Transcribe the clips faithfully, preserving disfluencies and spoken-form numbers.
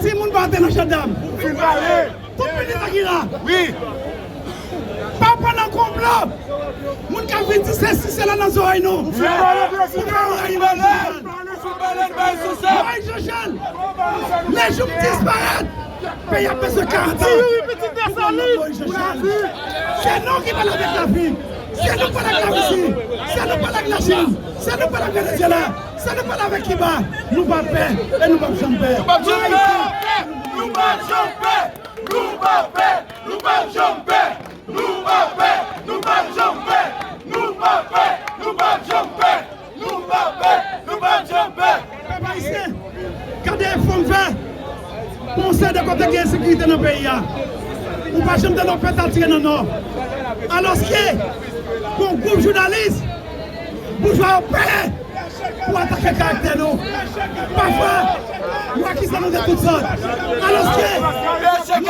Timoun pa antre nan jandam. Tout pitit la ki la. Wi. Pa pran nan konplo. Moun k ap vin di sesi sela nan zòrèy nou. Moyiz Jan Chal, lè jou m disparèt, peyi a bezwen karant an. Moyiz Jan Chal. Se nou ki pale avèk Lafrik. Se nou pale ak Larisi. Se nou pale ak Lachin. Se nou pale ak Venezyela. Se nou pale avèk Kiba. Nou pa pè e nou p ap janm pè. Nou p ap janm pè. Nou p ap janm pè. Nou p ap janm pè. Nou p ap janm pè. Nou p ap pè. Nou p ap janm pè. Nou p ap pè. Nou p ap janm pè. Nou p ap pè. Nou p ap janm pè. Pèp ayisyen, gade efò m fè pou yon seri de kote gen ensekirite nan peyi a. Ou pa janm tande yon pèt al tire nan Nò. Alòske, gon gwoup jounalis, boujwa yo peye pou atake karaktè nou. Pafwa, yo akize nou de tout sòt. Alòske, Moyiz Jan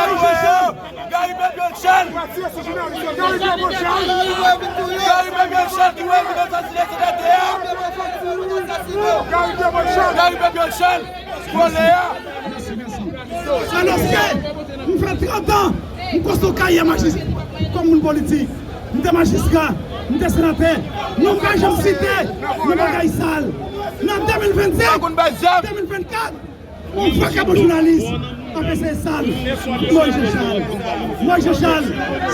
Chal, Gary Baby Ocean! Gary Baby Ocean ki wè vin asasinen senatè a! Gary Baby Ocean! Vòlè a! Alòske, m fè trant an, m konstwi yon karyè majis-, kòm moun politik. M te majistra, m te senatè. Nou pa janm site nan bagay sal. Nan de mil vennsenk, de mil vennkat, yon vakabon jounalis ap eseye sal Moyiz Jan Chal. Moyiz Jan Chal,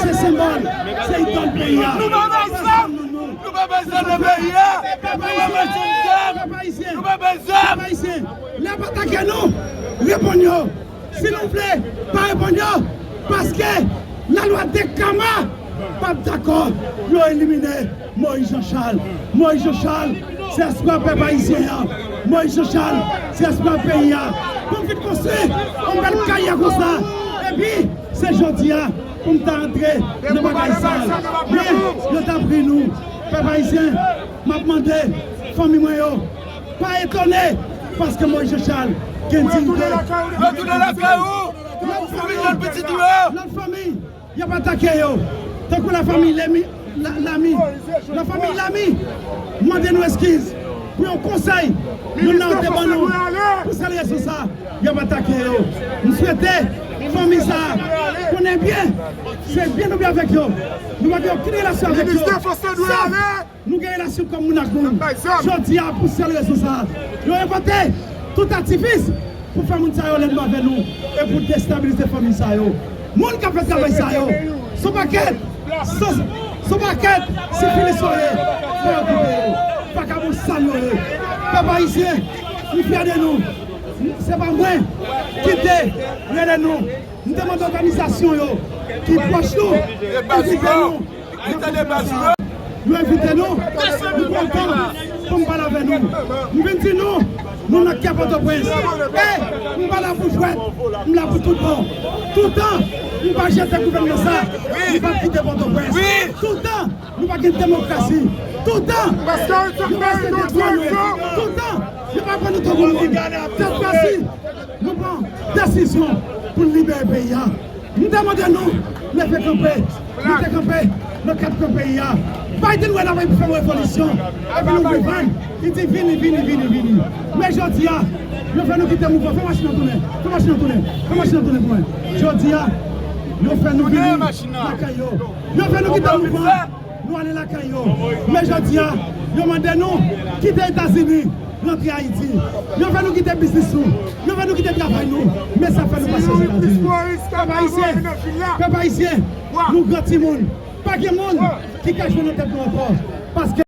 se senbòl, se idòl peyi a. Nou pa bezwen, nou pa bezwen nan peyi a. Pèp ayisyen, pèp ayisyen, pèp ayisyen, lè y ap atake nou, reponn yo. Si nou vle pa reponn yo, paske lalwa de kama p ap dakò pou yo elimine Moyiz Jan Chal. Moyiz Jan Chal, se espwa pèp ayisyen an. Moyiz Jan Chal, se espwa peyi a. Pou m vin konstwi yon bèl karyè konsa. Epi, se jodi a pou m ta antre nan bagay sa. Men, yo t ap ri nou. Pèp ayisyen, m ap mande fanmi mwen yo, pa etone, paske Moyiz Jan Chal gen diyite. Retounen lakay ou! Retounen lakay ou! Pou vin jwenn pitit ou yo! Lòt fanmi, y ap atake yo. Tankou lafanmi Lemi, la, Lami. Lafanmi Lami mande nou eskiz pou yon konsèy youn nan yo te ban nou pou sèl rezon sa, y ap atake yo. M swete fanmi sa konnen byen, se byen nou byen avèk yo. Nou pa gen okenn relasyon avèk yo. Sèf nou gen relasyon kòm moun ak moun. Jodi a, pou sèl rezon sa, yo envante tout atifis pou fè moun sa yo lènmi avè nou e pou destabilize fanmi sa yo. Moun k ap fè travay sa yo, se yon pakèt, se, se yon pakèt sifilis yo ye. Fò yo koupe yo. Vakabon sal yo ye. Pèp ayisyen, m fyè de nou. Se pa mwen ki te rele nou. M te mande òganizasyon yo ki pwòch nou, envite nou. Yo envite nou, m kontan pou m pale avè nou. M vin di nou, nou nan kè Pòtoprens. E m pa la pou jwèt, m la pou tout bon. Toutan, m pa jete gouvènman sa, m p ap kite Pòtoprens. Toutan, nou pa gen demokrasi. Toutan, yo pa respekte dwa nou. Toutan, yo pa pran nou tankou moun. Sèt fwa si, nou pran desizyon pou n libere peyi a. M te mande nou leve kanpe. Nou te kanpe nan kat kwen peyi a. Biden wè n ap fè yon revolisyon. Epi nou revann. Li di vini, vini, vini, vini. Men jodi a, yo fè nou kite mouvman. Fè machin nan tounen. Fè machin nan tounen. Fè machin nan tounen pou mwen. Jodi a, yo fè nou vini lakay yo. Yo fè nou kite mouvman. Nou ale lakay yo. Men jodi a, yo mande nou kite Etazini, rantre Ayiti. Yo fè nou kite biznis nou. Yo fè nou kite travay nou. Men sa fè nou pase Ozetazini. Pèp ayisyen, pèp ayisyen, nou gran timoun. Pa gen moun ki ka jwe nan tèt nou ankò. Paske